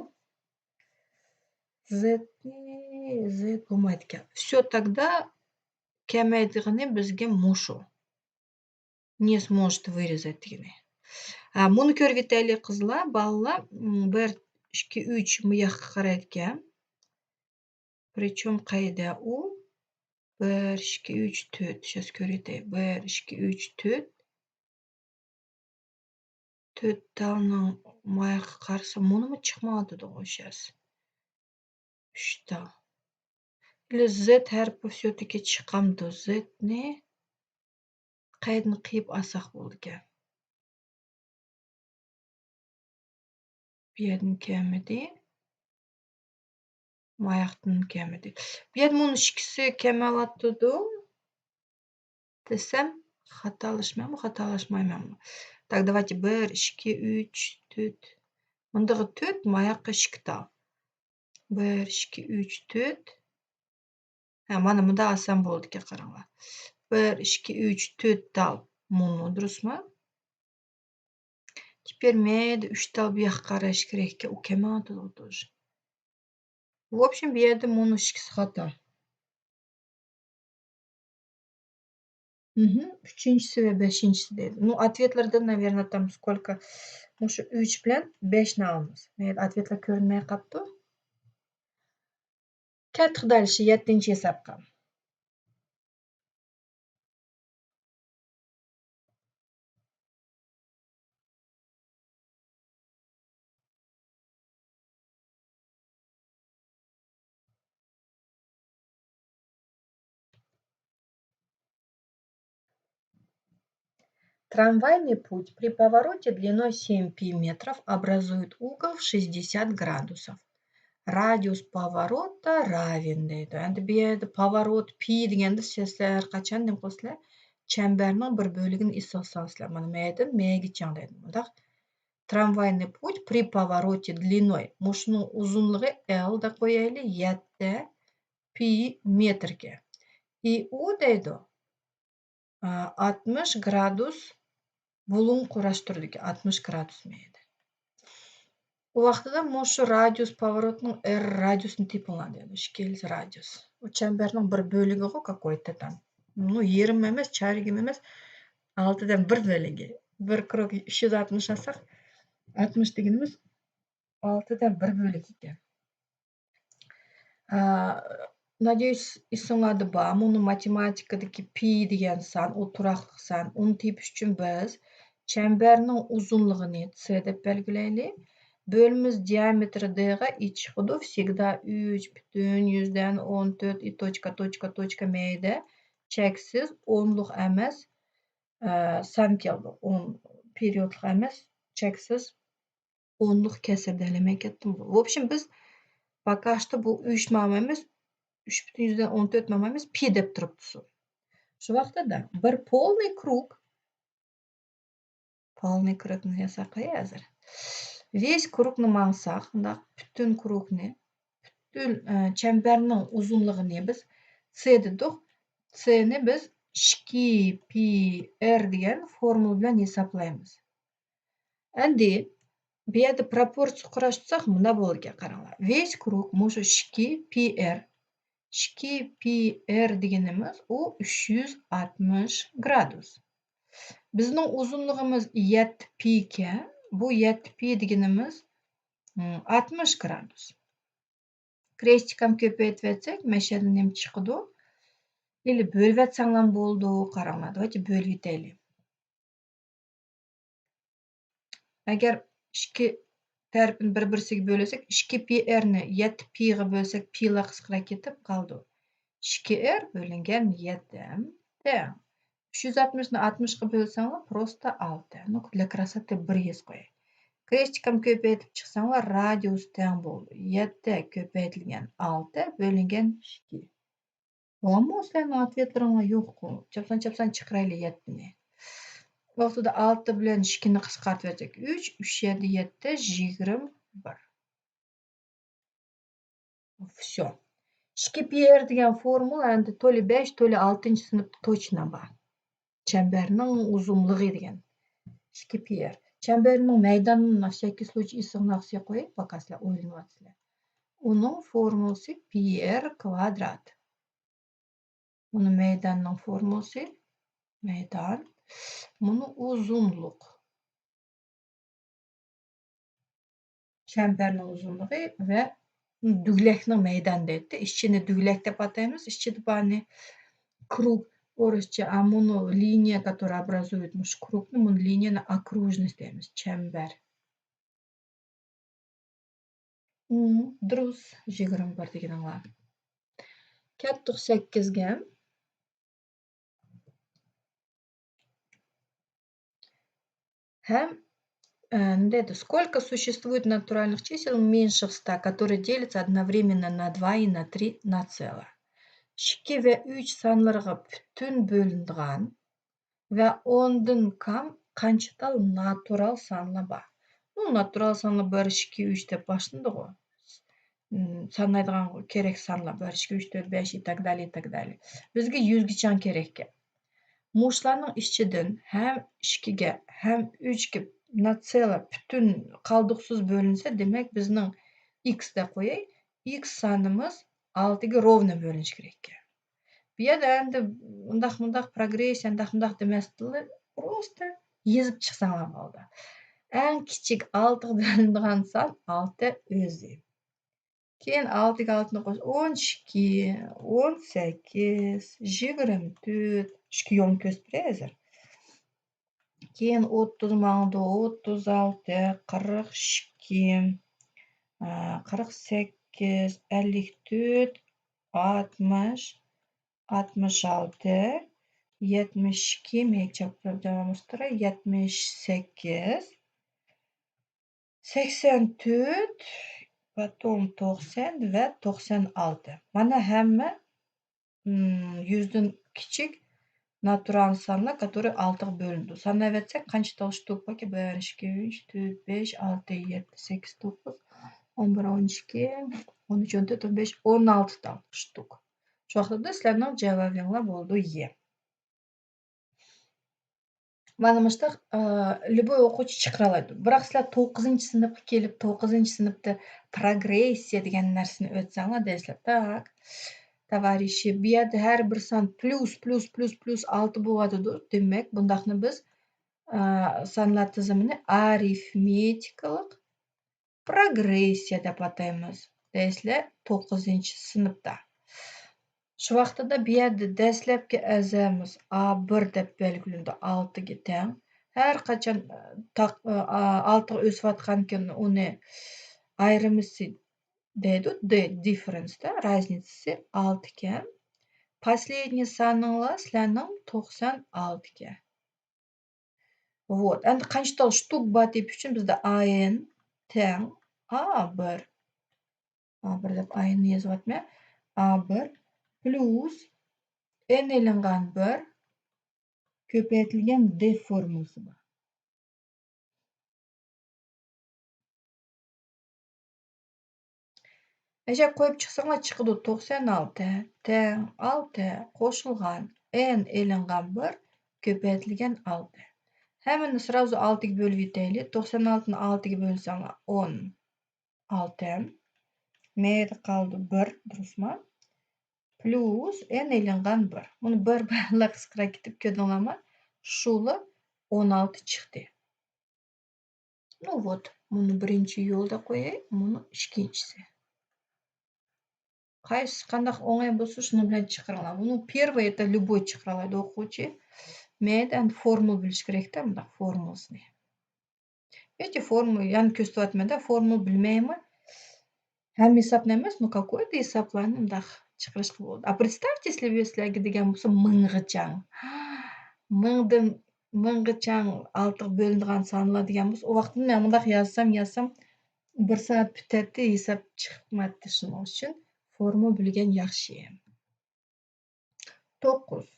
زېتنى، زېت بولمايدىكەن. Всё, تاگدا كەمەيدىغىنى بىزگە مۇشۇ. Не сможет вырезать دېگىنى. ھە، مۇنى كۆرۈۋېتەيلى قىزلار، بالىلار. م، بىر، ئىككى، ئۈچ مۇ ياققا قارايدىكەن. Причём قەيدە ئۇ؟ بىر، ئىككى، ئۈچ، تۆت. شۇ كۆرۈۋېتەي. بىر، ئىككى، ئۈچ، تۆت. تۆت تالنىڭ ماياققا قارىسا، مۇنىمۇ چىقمايۋاتىدىغۇ شۇ. ئۈچ تال. ئىلى زېت ھەرپى всё-таки چىقامدۇ؟ زېتنى قەيدىنى قىيىپ ئالساق بولىدىكەن. بۇ يەردىن كەلمىدى. ماياقتىن كەلمىدى. بۇ يەردە مۇنۇ ئىككىسى كەمەۋاتىدۇ دېسەم، خاتالاشمايمۇ، خاتالاشمايمەنمۇ؟ Так, давайте، بىر، ئىككى، ئۈچ، تۆت. مۇندىغا تۆت، ماياققا ئىككى تال. بىر، ئىككى، ئۈچ، تۆت. ھە، مانا مۇنداق ئالسام بولىدىكەن، قاراڭلار. بىر، ئىككى، ئۈچ، تۆت تال مۇنۇ، دۇرۇسمۇ؟ Теперь مەيدە ئۈچ تال بۇ ياققا قاراش كېرەككەن، ئۇ كەمەۋاتىدۇ тоже. В общем، بۇ يەردە مۇنۇ ئىككىسى خاتا. مهم. ئۈچىنچىسى ۋە بەشىنچىسى دەيدۇ. Ну, ответلەردىن، наверное، там сколько؟ مۇشۇ ئۈچ بىلەن بەشنى ئالىمىز. مەيدە ответلەر كۆرۈنمەي قاپتۇ. كەتتۇق دەل شۇ يەتتىنچى ھېسابقا. Трамвайный путь при повороте длиной семь пи метров образует угол в шестьдесят градусов. Радиус поворота равен دەيدۇ. ئەمدى بۇ يەردە поворот، پى دېگەندە سىلەر ھەر قاچان نېمە قىلىسىلەر؟ چەمبەرنىڭ بىر بۆلىكىنى ئېسىگە سالىسىلەر. مانا مەيدىن مەيگىچىڭ دەيدۇ. مۇنداق. Трамвайный путь при повороте длиной. مۇشۇنىڭ ئۇزۇنلۇقى ئېل دەپ قويايلى، يەتتە پى مېتىركە. ئى ئۇ دەيدۇ. ئاتمىش گرادۇس بۇلۇڭ قۇراشتۇرىدىكەن، ئاتمىش گرادۇس مەيدە. ئۇ ۋاقتىدا مۇشۇ رادىيۇس پاۋوروتنىڭ ئېر رادىيۇسىنى تېپىڭلار دەيدۇ، ئىككىلىسى رادىيۇس. ئۇ چەمبەرنىڭ بىر بۆلىكىغۇ، كاكويتا تام. نۇ يېرىم ئەمەس، چارىگىم ئەمەس، ئالتىدىن بىر بۆلىكى. بىر كروك ئۈچ يۈز ئاتمىش ئالساق، ئاتمىش دېگىنىمىز ئالتىدىن بىر بۆلىكى ئىكەن. ئا، ناديۇس، ئېسىڭلاردا بار، مۇنۇ ماتېماتىكىدىكى پى دېگەن سان، ئۇ تۇراقلىق سان، ئۇنى تېپىش ئۈچۈن بىز چەمبەرنىڭ ئۇزۇنلۇقىنى سى دەپ بەلگىلەيلى. بۆلىمىز دىئامېتىرى دېغا ئى چىقىدۇ، всегда ئۈچ پۈتۈن يۈزدىن ئون تۆت ئى توچكا، توچكا، توچكا مەيدە، چەكسىز ئونلۇق ئەمەس، ئە، سان كەلدى. ئون پېرىيودلۇق ئەمەس، چەكسىز ئونلۇق كەسىردە ھەلەمەي كەتتىم. В общем، بىز باكاشتا بۇ ئۈچ ماما ئەمەس، ئۈچ پۈتۈن يۈزدىن ئون تۆت ماما ئەمەس، پى دەپ تۇرۇپتۇ. شۇ ۋاقتىدا بىر полный круг، полный кругنى ياساقاي ھازىر. Весь кругنى ماڭساق، مۇنداق پۈتۈن كروگنى، پۈتۈن، ئە، چەمبەرنىڭ ئۇزۇنلۇقىنى بىز سى دېدۇق. سىنى بىز ئىككى پى ئېر دېگەن فورمۇلا بىلەن ھېسابلايمىز. ئەمدى بۇ يەردە پروپورسىيە قاراشتۇرساق مۇنداق بولىدىكەن، قاراڭلار. Весь круг مۇشۇ ئىككى پى ئېر. ئىككى پى ئېر دېگىنىمىز ئۇ ئۈچ يۈز ئاتمىش گرادۇس. بىزنىڭ ئۇزۇنلۇقىمىز يەتتە پى ئىكەن. بۇ يەتتە پى دېگىنىمىز، م، ئاتمىش گرادۇس. كرېستىكام كۆپەيتىۋەتسەك، مەشەدە نېمە چىقىدۇ؟ ئىلى بۆلۈۋەتسەڭلار بولىدۇ، قاراڭلار. داۋايچە بۆلۈۋېتەيلى. ئەگەر ئىككى تەرىپىنى بىر-بىرسىگە بۆلسەك، ئىككى پى ئېرنى يەتتە پىغا بۆلسەك، پىلار قىسقىراپ كېتىپ قالىدۇ. ئىككى ئېر بۆلۈنگەن يەتتە تەڭ. ئۈچ يۈز ئاتمىشنى ئاتمىشقا بۆلسەڭلار، پروستا ئالتە. نۇقتىلىق كراساتا بىر يېزىپ قوياي. كرېستىكام كۆپەيتىپ چىقساڭلار، رادىيۇس تەڭ بولىدۇ. يەتتە كۆپەيتىلگەن ئالتە بۆلۈنگەن ئىككى. بارمۇ سىلەرنىڭ ئاتۋېتلىرىڭلار؟ يوققۇ. چاپسان-چاپسان چىقىرايلى يەتتىنى. ۋاقتىدا ئالتە بىلەن ئىككىنى قىسقارتىۋەتسەك، ئۈچ، ئۈچ يەتتە يىگىرمە بىر. Всё. ئىككى پى ئېر دېگەن فورمۇلا ئەمدى تولى بەش، تولى ئالتىنچى سىنىپتا توچنا بار. چەمبەرنىڭ ئۇزۇنلۇقى دېگەن. ئىككى پى ئېر. چەمبەرنىڭ مەيدانىنى на всякий случай ئېسىڭلارغا سېلىپ قوياي، پاكا سىلەر ئويلىنىۋاتىسىلەر. ئۇنىڭ فورمۇلىسى پى ئېر كۋادرات. ئۇنىڭ مەيدانىنىڭ فورمۇلىسى، مەيدان، مۇنۇ ئۇزۇنلۇق. چەمبەرنىڭ ئۇزۇنلۇقى ۋە دۈگلەكنىڭ مەيدانى دەيتتى. ئىچىنى دۈگلەك دەپ ئاتايمىز، ئىچىدە بارنى كروگ، ئورۇسچە، а, مۇنۇ لىنىيە، которая образует مۇشۇ كروگنى، مۇنۇ لىنىيەنى ئاكرۇژنىست دەيمىز، چەمبەر. ئۇم، دۇرۇس، يىگىرمە بىر دېگىنىڭلار. كەتتۇق سەككىزگە. ھەم، ئە، نېمە دەيدۇ؟ Сколько существует натуральных чисел меньших ста, которые делятся одновременно на два и на три на целое. ئىككى ۋە ئۈچ سانلىرىغا پۈتۈن بۆلۈنىدىغان ۋە ئوندىن كام قانچە تال ناتۇرال سانلار بار؟ بۇ ناتۇرال سانلار بىر، ئىككى، ئۈچ دەپ باشلىنىدىغۇ. ئىم، سانايدىغان كېرەك سانلار بىر، ئىككى، ئۈچ، تۆت، بەش، и так далее, и так далее. بىزگە يۈزگىچە كېرەككەن. مۇشۇلارنىڭ ئىچىدىن ھەم ئىككىگە، ھەم ئۈچكە ناتسېلا پۈتۈن قالدۇقسىز بۆلۈنسە، دېمەك، بىزنىڭ ئىكس دەپ قوياي، ئىكس سانىمىز ئالتىگە روۋنو بۆلۈنۈشى كېرەككەن. بۇ يەردە ئەمدى ئۇنداق مۇنداق پروگرېسسىيە، ئۇنداق مۇنداق دېمەستىنلا، پروستا يېزىپ چىقساڭلار بولدى. ئەڭ كىچىك ئالتىغا بۆلۈنىدىغان سان ئالتە ئۆزى. كېيىن ئالتىگە ئالتىنى قوش، ئون ئىككى، ئون سەككىز، يىگىرمە تۆت، ئىككى يولنى كۆرسىتىپ بېرەي ھازىر. كېيىن ئوتتۇز ماڭىدۇ، ئوتتۇز ئالتە، قىرىق ئىككى، ئا، قىرىق سەككىز، ئەللىك تۆت، ئاتمىش، ئاتمىش ئالتە، يەتمىش ئىككى، مېيىك چاپلىرى داۋاملاشتۇرا، يەتمىش سەككىز، سەكسەن تۆت، потом توقسان ۋە توقسان ئالتە. مانا ھەممە، ئىم، يۈزدىن كىچىك ناتۇرال سانلار، которые ئالتىغا بۆلۈنىدۇ. ساناۋەتسەك، قانچە تال شتۇك باركى؟ بىر، ئىككى، ئۈچ، تۆت، بەش، ئالتە، يەتتە، سەككىز، توققۇز، ئون بىر، ئون ئىككى، ئون ئۈچ، ئون تۆت، ئون بەش، ئون ئالتە تال شتۇك. شۇ ۋاقىتتا سىلەرنىڭ جاۋابىڭلار بولىدۇ يە. مانا مۇشۇنداق، ئا، ليۇبوي ئوقۇغۇچى چىقىرالايدۇ. بىراق سىلەر توققۇزىنچى سىنىپقا كېلىپ، توققۇزىنچى سىنىپتا پروگرېسسىيە دېگەن نەرسىنى ئۆتسەڭلار، دەيسىلەر، تاك، تاۋارىشى، بۇ يەردە ھەر بىر سان پلۇس، پلۇس، پلۇس، پلۇس ئالتە بولۇۋاتىدۇ. دېمەك، بۇنداقنى بىز، ئا، سانلار تىزىمىنى ئارىفمېتىكىلىق پروگرېسسىيە دەپ ئاتايمىز. دەيسىلەر، توققۇزىنچى سىنىپتا. شۇ ۋاقتىدا بۇ يەردە دەسلەپكى ئەزەمىز ئا بىر دەپ بەلگىلىنىدۇ، ئالتىگە تەڭ. ھەر قاچان، ئە، تاق-، ئە، ئا-، ئالتىغا ئۆسۈۋاتقانكىن، ئۇنى ئايرىمىسى دەيدۇ، دى-، دىففېرېنستا، رازنىتسىسى ئالتىكەن. پاسلېدنىي سانىڭلار سىلەرنىڭ توقسان ئالتىكەن. Вот. ئەمدى قانچە تال شتۇك بار تېپىش ئۈچۈن بىزدە ئا ئېن تەڭ ئا بىر. ئا بىر دەپ ئا ئېننى يېزىۋاتىمەن. ئا بىر پلۇس ئېن ئېلىنغان بىر كۆپەيتىلگەن دې فورمۇلىسى بار. ئەشە قويۇپ چىقساڭلار چىقىدۇ، توقسان ئالتە تەڭ ئالتە قوشۇلغان ئېن ئېلىنغان بىر كۆپەيتىلگەن ئالتە. ھەممىنى سرازۇ ئالتىگە بۆلۈۋېتەيلى. توقسان ئالتىنى ئالتىگە بۆلسەڭلار ئون ئالتە. مەيدە قالدى بىر، دۇرۇسما؟ پليۇس ئېن ئېلىنغان بىر. بۇنى بىر بىرلا قىسقىراق كېتىپ كۆردۈڭلارمۇ؟ شۇلا ئون ئالتە چىقتى. نو ۋوت، مۇنى بىرىنچى يولدا قوياي، مۇنى ئىككىنچىسى. قايسى قانداق ئوڭاي بولسا، شۇنىڭ بىلەن چىقىرىڭلار. بۇنى پېرۋوي يا ليۇبوي چىقىرالايدۇ ئوقۇغۇچى. مەيدە ئەمدى فورمۇلا بىلىش كېرەكتە، مۇنداق فورمۇلىسىنى. ھېچ فورمۇلا، يەنە كۆرسىتىۋاتىمەن-دە، فورمۇلا بىلمەيمەن. ھەممە ھېسابنى ئەمەس، نو، كاكويدا ھېسابلارنى مۇنداق چىقىرىشقا بولىدۇ. ئا، پرېستاۋتې سىلى، سىلەرگە دېگەن بولسا مىڭغىچاڭ. مىڭدىن، مىڭغىچاڭ ئالتىغا بۆلۈنىدىغان سانلار دېگەن بولسا، ئۇ ۋاقىتتا مەن مۇنداق يازسام، يازسام، بىر سائەت پۈتەتتى، ھېساب چىقمايتتى. شۇنىڭ ئۈچۈن فورمۇلا بىلگەن ياخشى. توققۇز.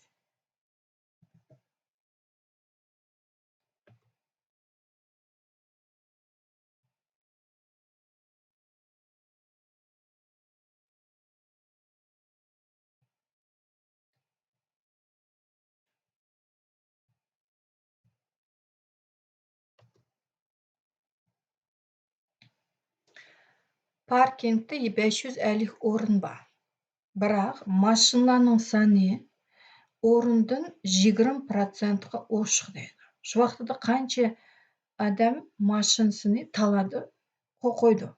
پاركىنگتا بەش يۈز ئەللىك ئورۇن بار. بىراق ماشىنىلارنىڭ سانى ئورۇندىن يىگىرمە پىروتسېنتقا ئوشۇق دەيدۇ. شۇ ۋاقتىدا قانچە ئادەم ماشىنىسىنى تالادى، قويدى؟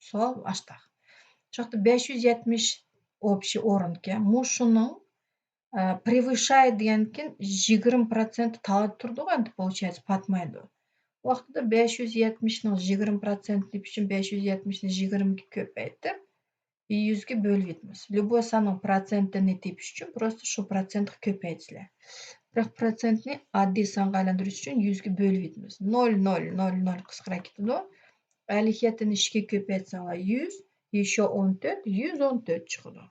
سوئال ئاشتاق. شۇ ۋاقىتتا بەش يۈز يەتمىش ئوبشىي ئورۇنكەن. مۇشۇنىڭ، ئە، превышает دېگەندىكىن يىگىرمە پىروتسېنت تالادى تۇرىدىغۇ، ئەمدى получается پاتمايدۇ. ۋاقتىدا بەش يۈز يەتمىشنىڭ يىگىرمە پىروتسېنت تېپىش ئۈچۈن بەش يۈز يەتمىشنى يىگىرمىگە كۆپەيتىپ، يۈزگە بۆلۈۋېتىمىز. ليۇبوي ساننىڭ پىروتسېنتىنى تېپىش ئۈچۈن پروستا شۇ پىروتسېنتقا كۆپەيتىسىلەر. بىراق پىروتسېنتنى ئاددىي سانغا ئايلاندۇرۇش ئۈچۈن يۈزگە بۆلۈۋېتىمىز. نول، نول، نول، نول قىسقىراپ كېتىدۇ. ئەللىك يەتتىنى ئىككىگە كۆپەيتسەڭلار يۈز، يەشۇ ئون تۆت، يۈز ئون تۆت چىقىدۇ.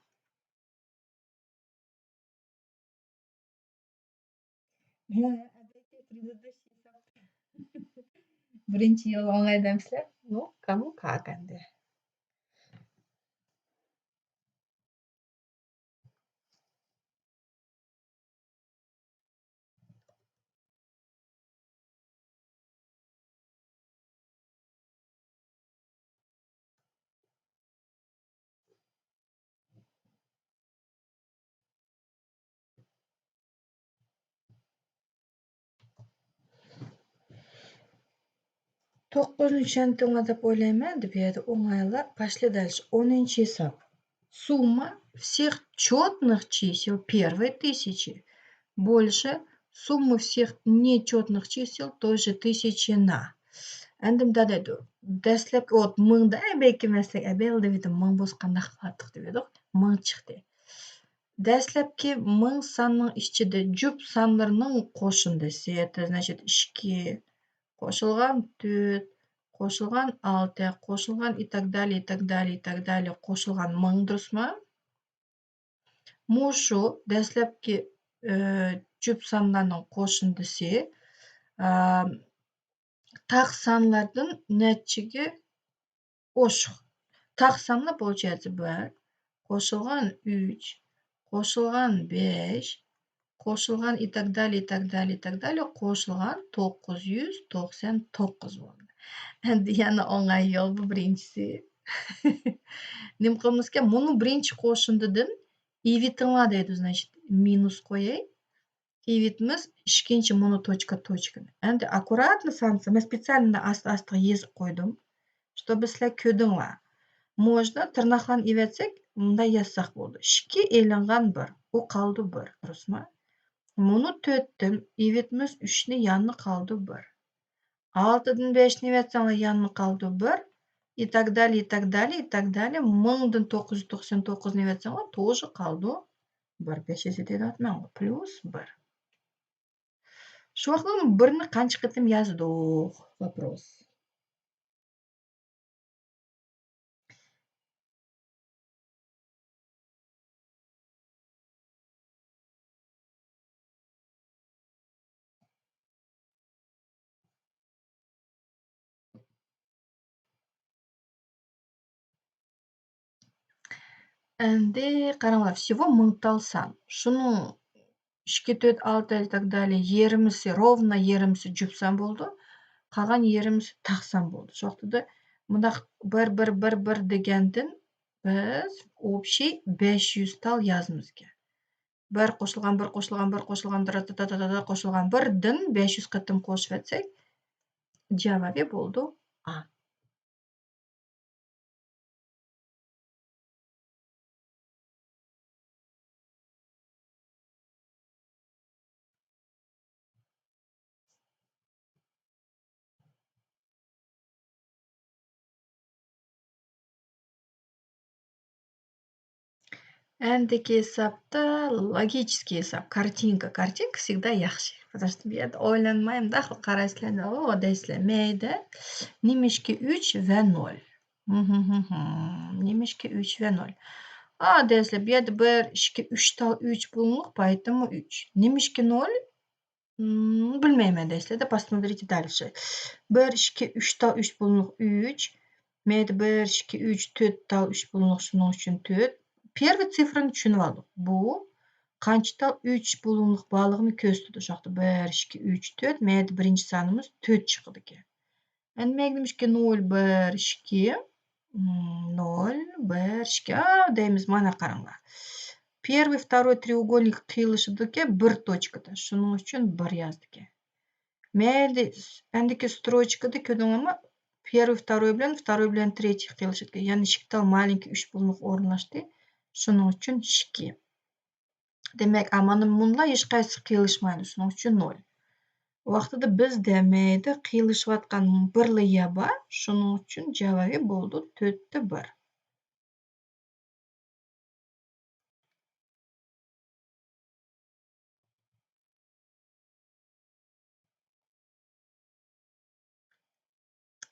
بىرىنچى يول ئوڭاي دەمسىلەر؟ يوق، كامۇ كاكەندە. توققۇزنى چۈشەندىڭلار دەپ ئويلايمەن. دەپ يەردە ئوڭايلا باشلىدى. ئونىنچى ھېساب. Сумма всех чётных чисел первой тысячи больше суммы всех нечётных чисел той же тысячи на. ئەمدى مۇنداق دەيدۇ. دەسلەپكى ئوت مىڭدا، ئەبەكى مەسلەك ئەبەل دەۋىدۇ، مىڭ بولسا قانداق قىلاتتۇق دەۋىدۇق، مىڭ چىقتى. دەسلەپكى مىڭ ساننىڭ ئىچىدە جۈپ سانلىرىنىڭ قوشۇندىسى، значит، ئىككى، قوشۇلغان تۆت، قوشۇلغان ئالتە، قوشۇلغان и так далее، и так далее، и так далее، قوشۇلغان مىڭ، دۇرۇسمۇ؟ مۇشۇ دەسلەپكى، ئى، جۈپ سانلارنىڭ قوشۇندىسى، ئى، تاق سانلاردىن نەچچىگە ئوشۇق؟ تاق سانلار получается بىر، قوشۇلغان ئۈچ، قوشۇلغان بەش، قوشۇلغان и так далее، и так далее، и так далее، قوشۇلغان توققۇز يۈز توقسان توققۇز بولدى. ئەمدى يەنە ئوڭاي يول بۇ بىرىنچىسى. نېمە قىلىمىزكەن؟ مۇنۇ بىرىنچى قوشۇندىدىن ئېلىۋېتىڭلار دەيدۇ، значит، مىنۇس قوياي. ئېلىۋېتىمىز ئىككىنچى مۇنۇ توچكا، توچكىنى. ئەمدى аккуратно سانىسا، مەن специально ئاستا-ئاستا يېزىپ قويدۇم، чтобы سىلەر كۆردۈڭلار. Можно تىرناقلارنى ئېلىۋەتسەك، مۇنداق يازساق بولىدۇ. ئىككى ئېلىنغان بىر، ئۇ قالدى بىر، دۇرۇسمۇ؟ مۇنۇ تۆتتىن ئېلىۋېتىمىز ئۈچنى، يەنە قالدى بىر. ئالتىدىن بەشنى ئېلىۋەتسەڭلار، يەنە قالدى بىر. И так далее، и так далее، и так далее. مىڭدىن توققۇز يۈز توقسان توققۇزنى ئېلىۋەتسەڭلار، тоже قالدى بىر. بەش ھېسابلاۋاتىمەنغۇ، پليۇس بىر. شۇ ۋاقىتتا بىرنى قانچە قېتىم يازدۇق؟ Вопрос. ئەمدى قاراڭلار، всего مىڭ تال سان. شۇنىڭ ئىككى، تۆت، ئالتە، и так далее، يېرىمىسى، ровно يېرىمىسى جۈپ سان بولىدۇ. قالغان يېرىمىسى تاق سان بولىدۇ. شۇ ۋاقتىدا مۇنداق بىر، بىر، بىر، بىر دېگەندىن بىز общий بەش يۈز تال يازىمىزكەن. بىر قوشۇلغان، بىر قوشۇلغان، بىر قوشۇلغان، دىرىتىتاتاتاتا قوشۇلغان بىردىن بەش يۈز قېتىم قوشۇۋەتسەك، جاۋابى بولىدۇ ئا. ئەندىكى ھېسابتا لوگىچېسكىي ھېساب، كارتىنكا. كارتىنكا всегда ياخشى. Потому что بۇ يەردە ئويلانماي مۇنداقلا قارايسىلەر، ئو دەيسىلەر، مەيدە نېمىشكا ئۈچ ۋە نۆل. نېمىشكا ئۈچ ۋە نۆل. ئا دەيسىلەر، بۇ يەردە بىر، ئىككى، ئۈچ تال ئۈچ بۇلۇڭلۇق، поэтому ئۈچ. نېمىشكا نۆل؟ مم، بىلمەيمەن دەيسىلەردە، посмотрите дальше. بىر، ئىككى، ئۈچ تال ئۈچ بۇلۇڭلۇق ئۈچ. مەيدە بىر، ئىككى، ئۈچ، تۆت تال ئۈچ بۇلۇڭلۇق، شۇنىڭ ئۈچۈن تۆت. Первый цифрىنى چۈشىنىۋالدۇق. بۇ قانچە تال ئۈچ بۇلۇڭلۇق بارلىقىنى كۆرسىتىدۇ. شۇ ۋاقىتتا بىر، ئىككى، ئۈچ، تۆت، مەيدە بىرىنچى سانىمىز تۆت چىقىدىكەن. ئەمدى مەگنىمىشكى نۆل، بىر، ئىككى، مم، نۆل، بىر، ئىككى، ئا، دەيمىز، مانا قاراڭلار. Первый، второй треугольник قىيىلىشىدىكى بىر توچكىدا. شۇنىڭ ئۈچۈن بىر يازدىكەن. مەيلى، ئەندىكى ستروچكىدا كۆردۈڭلارمۇ؟ Первый، второй بىلەن، второй بىلەن تريېتيى قىيىلىشىدىكەن. يەنى ئىككى تال مالىنكى ئۈچ بۇلۇڭلۇق ئورۇنلاشتى. شۇنىڭ ئۈچۈن ئىككى. دېمەك، ئاماندا مۇنۇلار ھېچقايسىسى قىيىلىشمايدۇ، شۇنىڭ ئۈچۈن نۆل. ۋاقتىدا بىز دېمەيدۇ، قىيىلىشىۋاتقان بىرلا يا بار، شۇنىڭ ئۈچۈن جاۋابى بولىدۇ تۆتتە بىر.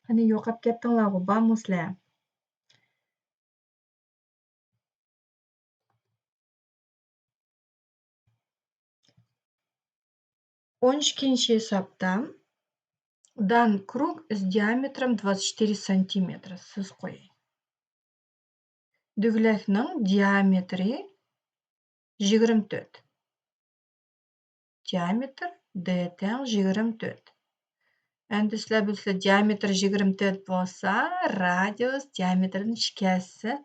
قېنى، يوقاپ كەتتىڭلارغۇ، بارمۇ سىلەر؟ ئون ئىككىنچى ھېسابتا، дан كروگ с диаметром двадцать четыре сантиметра. سىز قويۇڭ. دۈگىلەكنىڭ دىئامېتىرى يىگىرمە تۆت. دىئامېتىر دې تەڭ يىگىرمە تۆت. ئەمدى سىلەر بىلىسىلەر، دىئامېتىر يىگىرمە تۆت بولسا، رادىيۇس دىئامېتىردىن ئىككى ھەسسە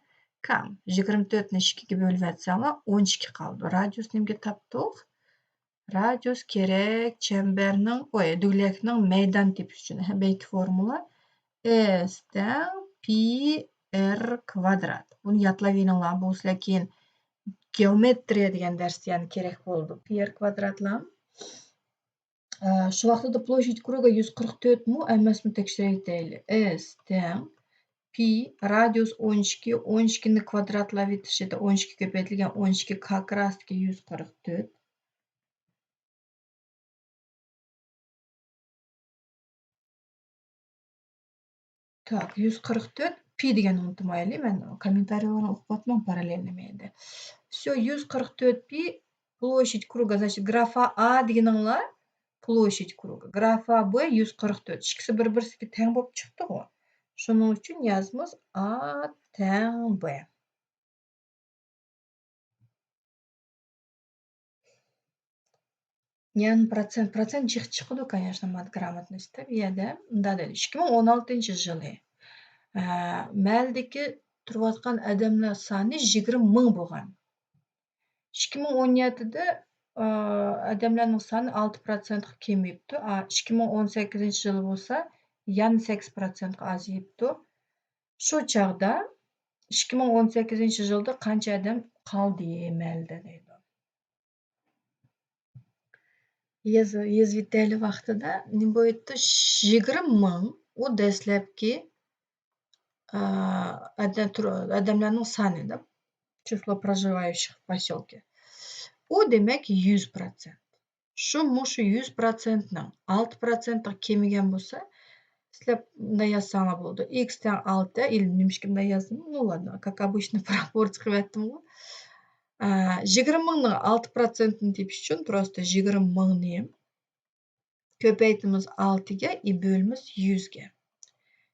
كام. يىگىرمە تۆتنى ئىككىگە بۆلۈۋەتسەڭلار، ئون ئىككى قالىدۇ. رادىيۇس نېمىگە تاپتۇق؟ رادىيۇس كېرەك چەمبەرنىڭ، ئوي، دۈگىلەكنىڭ مەيدان تېپىش ئۈچۈن. ھە، بەيكى فورمۇلا. ئېس تەڭ پى ئېر كۋادرات. بۇنى يادلاۋېلىڭلار، بۇ سىلەر كېيىن گېئومېترىيە دېگەن دەرستە يەنە كېرەك بولىدۇ. پى ئېر كۋادراتلام. ئە، شۇ ۋاقتىدا پلوشچىت كروگا يۈز قىرىق تۆتمۇ ئەمەسمۇ تەكشۈرەيلى. ئېس تەڭ پى، رادىيۇس ئون ئىككى، ئون ئىككىنى كۋادراتلاۋېتىشىدە ئون ئىككى كۆپەيتىلگەن ئون ئىككى как раз-تىكى يۈز قىرىق تۆت. Так، يۈز قىرىق تۆت پى دېگەننى ئۇنتۇمايلى، مەن كوممېنتارىيلارنى ئوقۇۋاتىمەن پاراللېلنى مەيدە. Всё، يۈز قىرىق تۆت پى، площадь круга، значит، графа А دېگىنىڭلار площадь круга، графа Б يۈز قىرىق تۆت، ئىككىسى بىر-بىرسىگە تەڭ بولۇپ چىقتىغۇ. شۇنىڭ ئۈچۈن يازىمىز А تەڭ Б. يەنى پىروتسېنت، پىروتسېنت جىق چىقىدۇ، конечно، ماددا گرامماتنوستا. بۇ يەردە مۇنداق دەيدۇ، ئىككى مىڭ ئون ئالتىنچى يىلى، ئە، مەھەللىدىكى تۇرۇۋاتقان ئادەملەر سانى يىگىرمە مىڭ بولغان. ئىككى مىڭ ئون يەتتىدە، ئە، ئادەملەرنىڭ سانى ئالتە پىروتسېنتقا كېمىيىپتۇ. ئا، ئىككى مىڭ ئون سەككىزىنچى يىلى بولسا يەنە سەككىز پىروتسېنتقا ئازىيىپتۇ. شۇ چاغدا ئىككى مىڭ ئون سەككىزىنچى يىلدا قانچە ئادەم قالدى مەھەللىدە دەيدۇ. يېزا-، يېزا ۋىتەلى ۋاقتىدا نېمە بولۇپتۇ؟ يىگىرمە مىڭ، ئۇ دەسلەپكى، ئا، ئادەم تۇر-، ئادەملەرنىڭ سانى دەپ، число проживающих в посёлке. ئۇ دېمەك يۈز پىروتسېنت. شۇ، مۇشۇ يۈز پىروتسېنتنىڭ ئالتە پىروتسېنتقا كېمىگەن بولسا، سىلەر مۇنداق يازساڭلار بولىدۇ. ئىكس تەڭ ئالتە، ئىل نېمىشقا مۇنداق يازدىم؟ Ну ладно، как обычно، پروبور چىقىۋەتتىمغۇ. ئە، يىگىرمە مىڭنىڭ ئالتە پىروتسېنتىنى تېپىش ئۈچۈن просто يىگىرمە مىڭنى كۆپەيتىمىز ئالتىگە، ئى بۆلىمىز يۈزگە.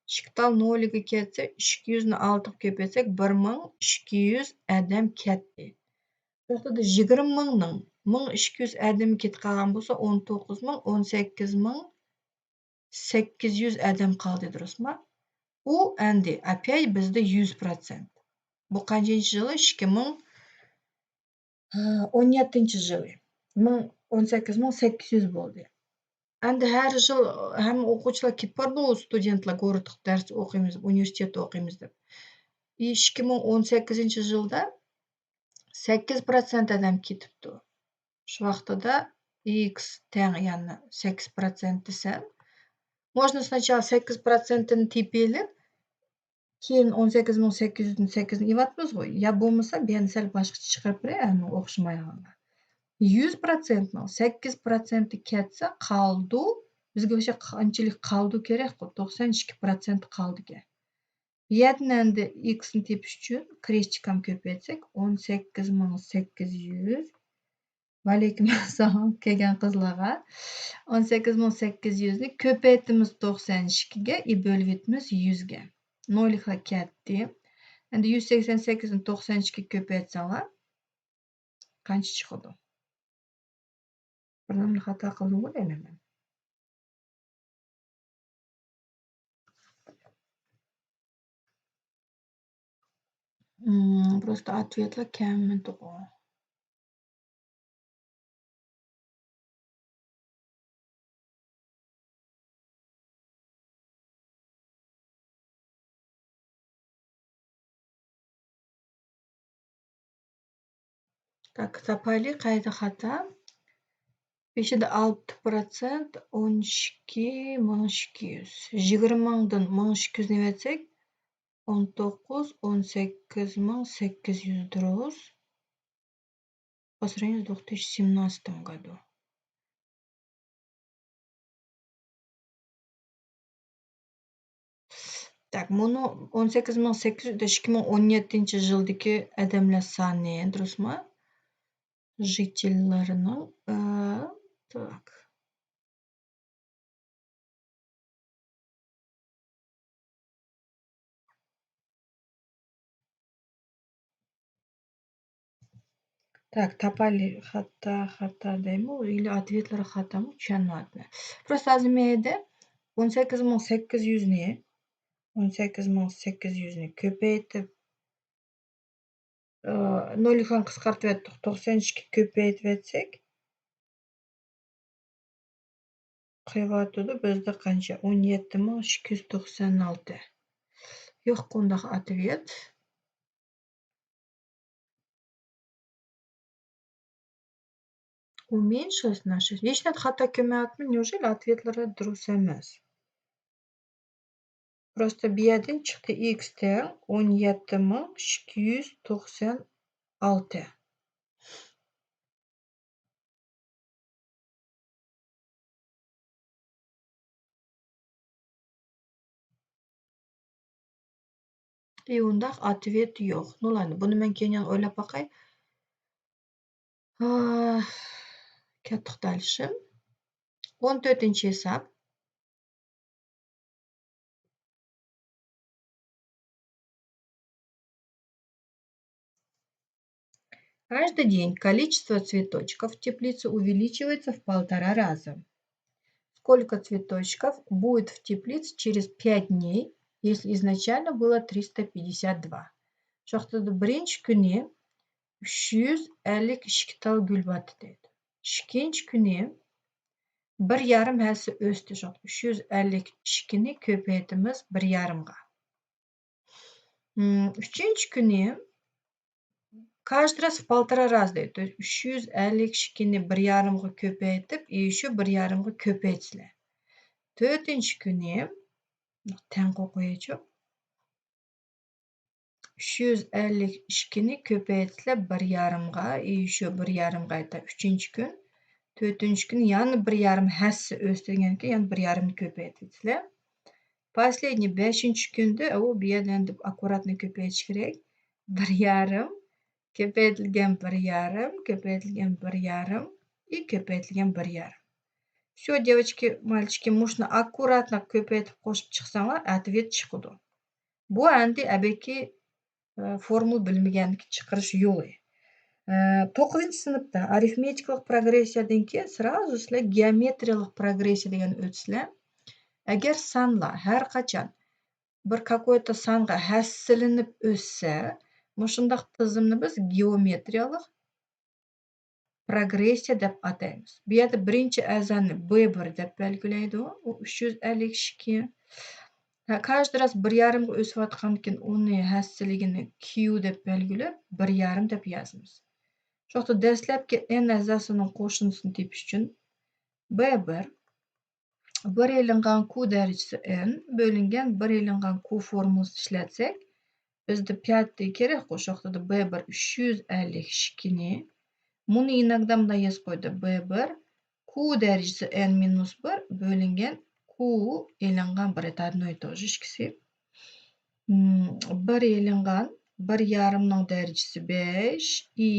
ئىككى تال نولىغا كەتسە، ئىككى يۈزنى ئالتىغا كۆپەيتسەك، بىر مىڭ ئىككى يۈز ئادەم كەتتى. بۇ ۋاقىتتا يىگىرمە مىڭنىڭ مىڭ ئىككى يۈز ئادەم كېتىپ قالغان بولسا، ئون توققۇز مىڭ، ئون سەككىز مىڭ سەككىز يۈز ئادەم قالدى، دۇرۇسمۇ؟ ئۇ ئەمدى ئەپەي بىزدە يۈز پىروتسېنت. بۇ قانچىنچى يىلى؟ ئىككى مىڭ ئون يەتتىنچى يىلى مىڭ، ئون سەككىز مىڭ سەككىز يۈز بولدى. ئەمدى ھەر يىل ھەممە ئوقۇغۇچىلار كېتىپ بارىدۇ، ستۇدېنتلار گورودقا دەرس ئوقۇيمىز دەپ، ئۇنىۋېرسىتېتتا ئوقۇيمىز دەپ. ئىككى مىڭ ئون سەككىزىنچى يىلدا سەككىز پىروتسېنت ئادەم كېتىپتۇ. شۇ ۋاقتىدا ئىكس تەڭ، يەنى سەككىز پىروتسېنت دېسەم، مۇشۇنى سناچالا سەككىز پىروتسېنتىنى تېپىۋېلىپ، كېيىن ئون سەككىز مىڭ سەككىز يۈزدىن سەككىزنى ئېلىۋاتىمىزغۇ، يا بولمىسا بۇ يەرنى سەل باشقىچە چىقىرىپ بېرەي، ئەنە ئوخشىمايدىغانغا. يۈز پىروتسېنتنىڭ سەككىز پىروتسېنتى كەتسە قالىدۇ، بىزگە ئاشۇ قانچىلىك قالىدۇ كېرەكقۇ، توقسان ئىككى پىروتسېنت قالىدىكەن. بۇ يەردىن ئەمدى ئىكسنى تېپىش ئۈچۈن كرېستچىكام كۆپەيتسەك، ئون سەككىز مىڭ سەككىز يۈز. ۋەئەلەيكۇم ئەسسالام، كەلگەن قىزلارغا. ئون سەككىز مىڭ سەككىز يۈزنى كۆپەيتىمىز توقسان ئىككىگە، ئى، بۆلۈۋېتىمىز يۈزگە. نولىكلار كەتتى. ئەمدى يۈز سەكسەن سەككىزنى توقسان ئىككىگە كۆپەيتسەڭلار، قانچە چىقىدۇ؟ بىر نېمىنى خاتا قىلدىمغۇ دەيمەن مەن. مم، просто ответлар كەممىدىغۇ. Так، تاپايلى، قايدا خاتا؟ بېشىدا ئالتە پىروتسېنت، ئون ئىككى مىڭ ئىككى يۈز. يىگىرمە مىڭدىن مىڭ ئىككى يۈزنى ئەۋەتسەك، ئون توققۇز، ئون سەككىز مىڭ سەككىز يۈز، دۇرۇس. По сравнению с две тысячи семнадцатым году. Так، مۇنۇ ئون سەككىز مىڭ سەككىز يۈز ئىككى مىڭ ئون يەتتىنچى يىلدىكى ئادەملەر سانى، دۇرۇسمۇ؟ Жительлерىنىڭ، ئە، так. Так، تاپايلى، خاتا، خاتا دەيمۇ؟ ئىلى ئاتۋېتلىرى خاتامۇ؟ چۈشەنمەيمەن. Просто ھازىر مەيدە ئون سەككىز مىڭ سەككىز يۈزنى، ئون سەككىز مىڭ سەككىز يۈزنى كۆپەيتىپ، ئى، نولىكلارنى قىسقارتىۋەتتۇق. توقسان ئىككى كۆپەيتىۋەتسەك، قېلىۋاتىدۇ بىزدە قانچە؟ ئون يەتتە مىڭ ئىككى يۈز توقسان ئالتە. يوق، ئۇنداق ئاتۋېت. Уменьшилось на шесть. ھېچنەدە خاتا كۆرمەيۋاتىمەن. Неужели ئاتۋېتلىرى دۇرۇس ئەمەس؟ Просто بۇ يەردىن چىقتى، ئىكس تەڭ ئون يەتتە مىڭ ئىككى يۈز توقسان ئالتە. ئى، ئۇنداق ئاتۋېت يوق. نۇلانى، بۇنى مەن كېيىن يەنە ئويلاپ باقاي. ئاھ، كەتتۇق دالىشىم. ئون تۆتىنچى ھېساب. Каждый день количество цветочков в теплице увеличивается в полтора раза. Сколько цветочков будет в теплице через пять дней, если изначально было триста пятьдесят два? شۇ ۋاقىتتا بىرىنچى كۈنى ئۈچ يۈز ئەللىك ئىككى تال گۈل بارتى دەيدۇ. ئىككىنچى كۈنى بىر يارىم ھەسسە ئۆستى. شۇ ۋاقىتتا ئۈچ يۈز ئەللىك ئىككىنى كۆپەيتىمىز بىر يارىمغا. ئۈچىنچى كۈنى каждый раз в полтора раза دەيدۇ. ئۈچ يۈز ئەللىك ئىككىنى بىر يارىمغا كۆپەيتىپ، ئى، شۇ بىر يارىمغا كۆپەيتسىلەر. تۆتىنچى كۈنى تەڭ قويۇپ قويايچۇ. ئۈچ يۈز ئەللىك ئىككىنى كۆپەيتسىلەر بىر يارىمغا، ئى، شۇ بىر يارىمغا ئېيتار ئۈچىنچى كۈن. تۆتىنچى كۈنى يەنە بىر يارىم ھەسسە ئۆستۈرگەنكەن، يەنە بىر يارىمنى كۆپەيتىسىلەر. Последний بەشىنچى كۈندە، ئۇ بۇ يەردە ئەمدى ئاككۇراتنى كۆپەيتىش كېرەك. بىر يارىم، كۆپەيتىلگەن بىر يارىم، كۆپەيتىلگەن بىر يارىم، ئى، كۆپەيتىلگەن بىر يارىم. Всё, девочки, мальчики, مۇشۇنى аккуратно كۆپەيتىپ قوشۇپ چىقساڭلار، ئەتۋېت چىقىدۇ. بۇ ئەمدى ئەبەكى، ئە، فورمۇلا بىلمىگەندىكى چىقىرىش يولى. ئە، توققۇزىنچى سىنىپتا ئارىفمېتىكىلىق پروگرېسسىيەدىن كېيىن سرازۇ سىلەر گېئومېترىيەلىق پروگرېسسىيە دېگەننى ئۆتىسىلەر. ئەگەر سانلار ھەر قاچان بىر какой-то سانغا ھەسسىلىنىپ ئۆسسە، مۇشۇنداق تىزىمنى بىز گېئومېترىيەلىك پروگرېسسىيە دەپ ئاتايمىز. بۇ يەردە بىرىنچى ئەزانى بې بىر دەپ بەلگىلەيدۇ. ئۇ ئۈچ يۈز ئەللىك ئىككى. ھە، كاژدىي راز بىر يېرىمغا ئۆسۈۋاتقاندىكىن ئۇنى ھەسسىلىكىنى كيۇ دەپ بەلگىلەپ، بىر يېرىم دەپ يازىمىز. شۇ ۋاقىتتا دەسلەپكى ئېن ئەزاسىنىڭ قوشۇندىسىنى تېپىش ئۈچۈن بې بىر بىر ئېلىنغان كۇ دەرىجىسى ئېن بۆلۈنگەن بىر ئېلىنغان كۇ فورمۇلىسىنى ئىشلەتسەك، بىزدە پياتى كېرەكقۇ، شۇ ۋاقىتتا بې بىر ئۈچ يۈز ئەللىك ئىككىنى، مۇنى ئىنەگدە مۇنداق يېزىپ قويدى، بې بىر كۇ دەرىجىسى ئېن مىنۇس بىر بۆلۈنگەن كۇ ئېلىنغان بىر، это одно и то же ئىككىسى. مم، بىر ئېلىنغان بىر يېرىمنىڭ دەرىجىسى بەش، ئى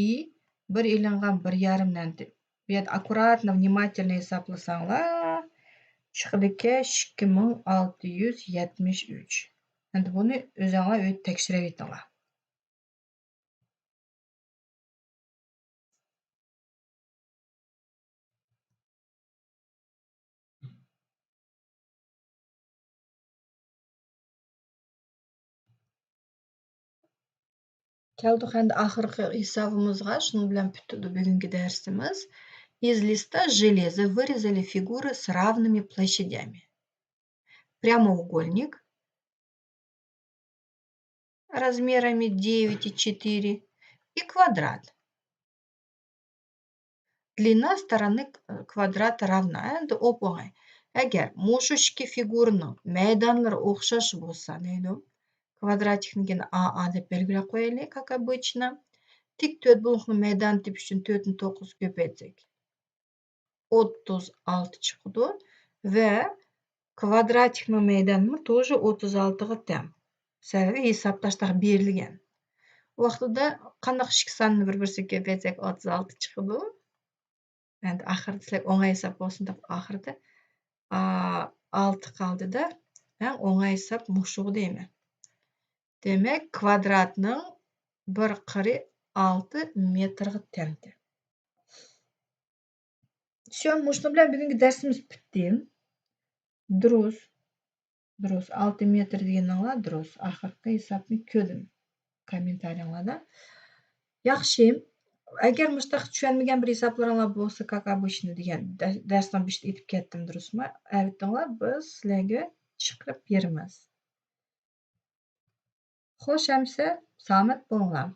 بىر ئېلىنغان بىر يېرىمنى ئەمدى بۇ يەردە аккуратно، внимательно ھېسابلىساڭلار، چىقىدىكەن ئىككى مىڭ ئالتە يۈز يەتمىش ئۈچ. ئەمدى بۇنى ئۆزۈڭلار ئۆيدە تەكشۈرۈۋېتىڭلار. كەلدۇق ئەمدى ئاخىرقى ھېسابىمىزغا، شۇنىڭ بىلەن پۈتتى بۈگۈنكى دەرسىمىز. Из листа железа вырезали фигуры с равными площадями. Прямоугольник размерами девять и четыре и квадрат. Длина стороны к-, квадрата равна. ئەمدى ئوپئوڭاي. ئەگەر مۇشۇ ئىككى فىگۇرىنىڭ مەيدانلىرى ئوخشاش بولسا، دەيدۇ. كۋادراتىكنىڭكىنى ئا ئا دەپ بەلگىلەپ قويايلى، как обычно. تىك تۆتبۇلۇڭلۇقنىڭ مەيدانىنى تېپىش ئۈچۈن تۆتنى توققۇزغا كۆپەيتسەك، ئوتتۇز ئالتە چىقىدۇ. ۋە كۋادراتىكنىڭ مەيدانىمۇ тоже ئوتتۇز ئالتىغا تەڭ. سەۋەبى ھېسابلاشتا بېرىلگەن. ۋاقتىدا قانداق ئىككى ساننى بىر-بىرسىگە كۆپەيتسەك ئوتتۇز ئالتە چىقىدۇ. ئەمدى ئاخىرىدا سىلەرگە ئوڭاي ھېساب بولسۇن دەپ ئاخىرىدا، ئا، ئالتە قالدىدا، ئەڭ ئوڭاي ھېساب مۇشۇغا دەيمەن. دېمەك، كۋادراتنىڭ بىر قىرى ئالتە مېتىرغا تەڭ. شۇ، مۇشۇنىڭ بىلەن بۈگۈنكى دەرسىمىز پۈتتى. دۇرۇس. دۇرۇس. ئالتە مېتىر دېگىنىڭلار دۇرۇس. ئاخىرقى ھېسابنى كۆردۈم كوممېنتارىيىڭلاردا. ياخشى. ئەگەر مۇشۇنداق چۈشەنمىگەن بىر ھېسابلىرىڭلار بولسا، как обычно دېگەن دە-، دەرسنىڭ بېشىدا ئېيتىپ كەتتىم، دۇرۇسمۇ؟ ئەۋېتىڭلار، بىز سىلەرگە چىقىرىپ بېرىمىز. خوش ئەمىسە، سالامەت بولۇڭلار.